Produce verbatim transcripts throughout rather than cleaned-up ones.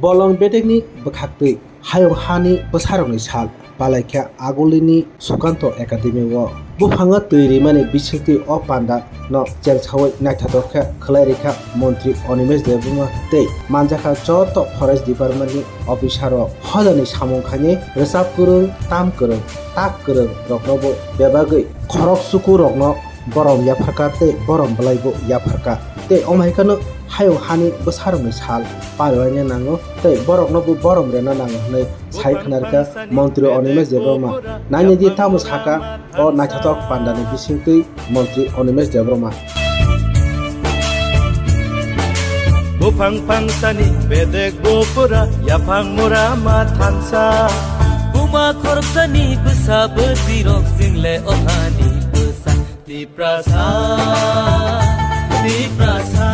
Bolong bedekni bwkhaktwi hayung hani bwsarokni sal palaikha Agulini Sukanto Academy o. Buphango twi rimani bisingtwi o panda no chengsawi naithotok khe khwlai rikha Montri Animesh Debbarma tei manjakha joto Forest Department ni officer rok. Hojani samung khainwi rwchap kwrwng, tam kwrwng, tak kwrwng rokno bo bebagwi khorok suku rokno borom yapharkha tei borom bwlaibo yapharkha. Tei omo hai kheno hayung hani bwsarokni sal palaina nango tei borokno bo borom rwna nango hwnwi sai khwnarkha Montri Animesh Debbarma. Nainidi tamo sakha o naithotok pandani bisingtwi Montri Animesh Debbarma. Buphang phangsani bedek bupura, yaphang mura ma thansa. Buma khoroksani bwsa bwsirok, chwngle ohani bwsa. Tiprasa, Tiprasa,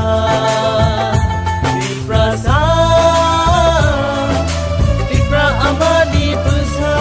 Tiprasa, Tipra amani bwsa.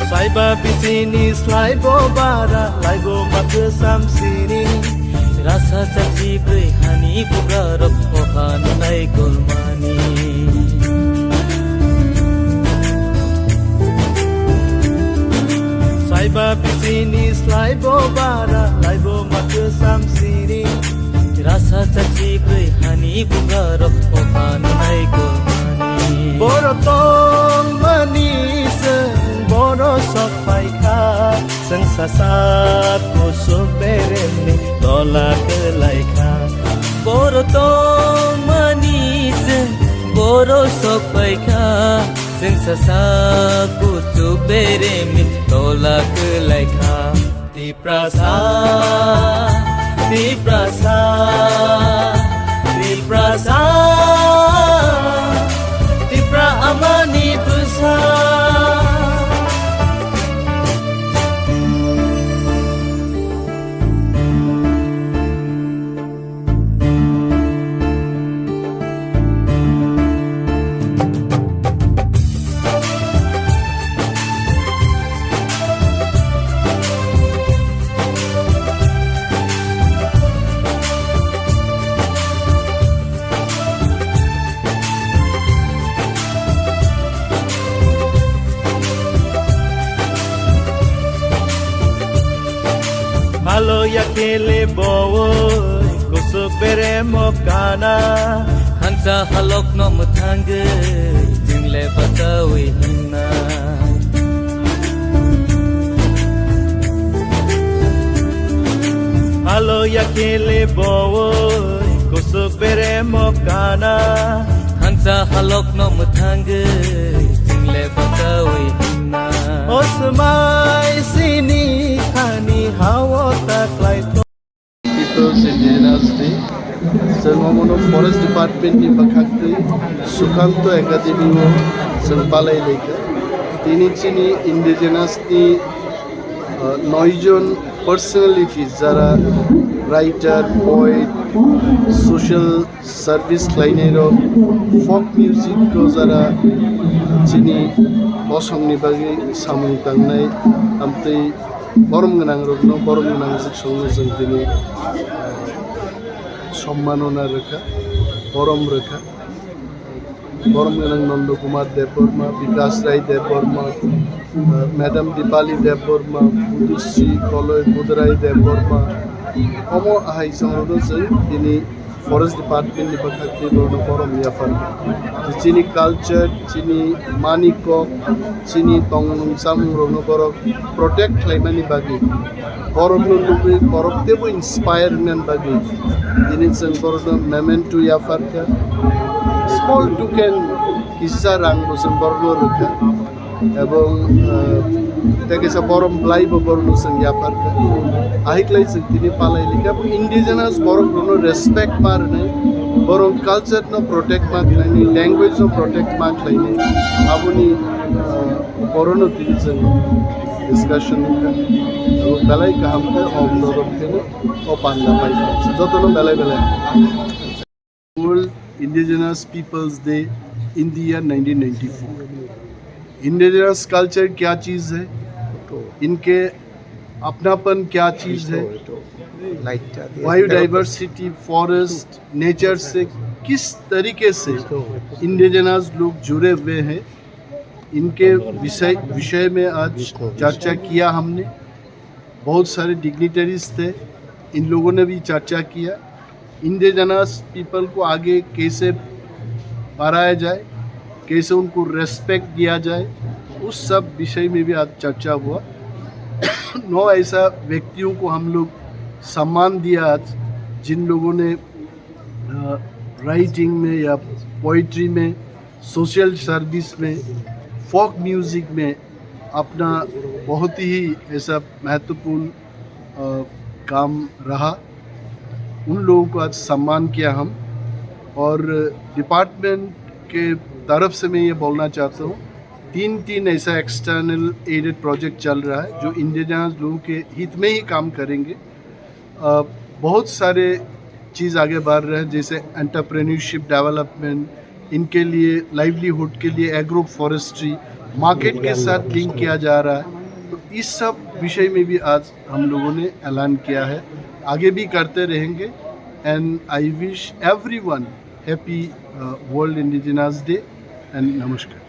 Saiba bisini slaibo bara, laibo mathwsam sini. Rasa chachi bwrwi hani bugarok oha nunai kolmani. Saiba bisini slaibo bara, laibo mathwsam sini. Rasa chachi bwrwi hani bugarok oha nunai kolmani. Boro tongmani chwng boro sok phaikha. Chwng sasak kusuk beremni tola kwlaikha. Boro tongmani chwng boro sok phaikha. Chwng sasak kusuk beremni tola kwlaikha. Tiprasa, Tiprasa, Tiprasa, Tipra amani bwsa. Halo ya kele bowoi, kusuk beremo kana. Thansa halokno mwthangwi, chwngle bachawi hwnna. Halo ya kele bowoi, kusuk beremo kana. Thansa halokno mwthangwi, chwngle bachawi hwnna. O swmai sini khani hao ta klai. People's Indigenous Day. Chwng omono Forest Department ni bwkhaktwi Sukanto Academy o chwng palai laikha. Tini chini Indigenous ni, uh, noi jon personalities jara writer, poet, social service khlainai rok, folk music o jara chini bosong ni bagwi samung tangnai, amtwi borom gwnang rokno borom gwnang jwk songno chwng tini, eh, sommanona rwkha, borom rwkha. Borom gwnang Nondo Kumar Debbarma, Bikas Rai Debbarma, eh, Madam Dipali Debbarma, Budusri Koloi Budrai Debbarma, omo ahai chwng rwno chwng tini Forest Department ni bwkhak tei borokno borom yaphar. Chini culture, chini mani kok, chini tongmung chamung rokno borok protect khlaimani bagwi, borokno nugwi borok teibo inspire wngnani bagwi tini chwng borokno memento yaphar kha, small token kisa rang bo chwng borokno rwkha. Ebong, eh, tei kaisa borom bwlai bo borokno chwng yaphar kha. Ahiklai chwng tini palai likha, bo indigenous borok rokno respect ma rwnai, borok culture no protect ma khlainai, language no protect ma khlainai. Aboni, eh, Korona tini chwng discussion wngkha. Abo belai kaham khe o borok pheno o panda pai kha. Jotono belai belai. World Indigenous Peoples Day in the year nineteen ninety-four. Indigenous culture क्या चीज़ है, इनके अपनापन क्या चीज़ है, biodiversity, forest, nature से किस तरीके से इंडिजिनस लोग जुड़े हुए हैं, इनके विषय विषय में आज चर्चा किया हमने। बहुत सारे डिग्निटरीज थे, इन लोगों ने भी चर्चा किया। इंडिजिनस पीपल को आगे कैसे बढ़ाया जाए, कैसे उनको रेस्पेक्ट दिया जाए, उस सब विषय में भी आज चर्चा हुआ। नौ ऐसा व्यक्तियों को हम लोग सम्मान दिया आज, जिन लोगों ने राइटिंग में या पोइट्री में, सोशल सर्विस में, फोक म्यूजिक में अपना बहुत ही ऐसा महत्वपूर्ण अ, काम रहा। उन लोगों को आज सम्मान किया हम। और डिपार्टमेंट के तरफ से मैं ये बोलना चाहता हूँ, तीन तीन ऐसा एक्सटर्नल एडेड प्रोजेक्ट चल रहा है जो इंडिजिनस लोगों के हित में ही काम करेंगे। अ, बहुत सारे चीज़ आगे बढ़ रहे हैं, जैसे एंटरप्रेन्योरशिप डेवलपमेंट, इनके लिए लाइवलीहुड के लिए एग्रो फॉरेस्ट्री, मार्केट के साथ लिंक किया जा रहा है। तो इस सब विषय में भी आज हम लोगों ने ऐलान किया है, आगे भी करते रहेंगे। And I wish everyone happy World Indigenous Day and नमस्कार।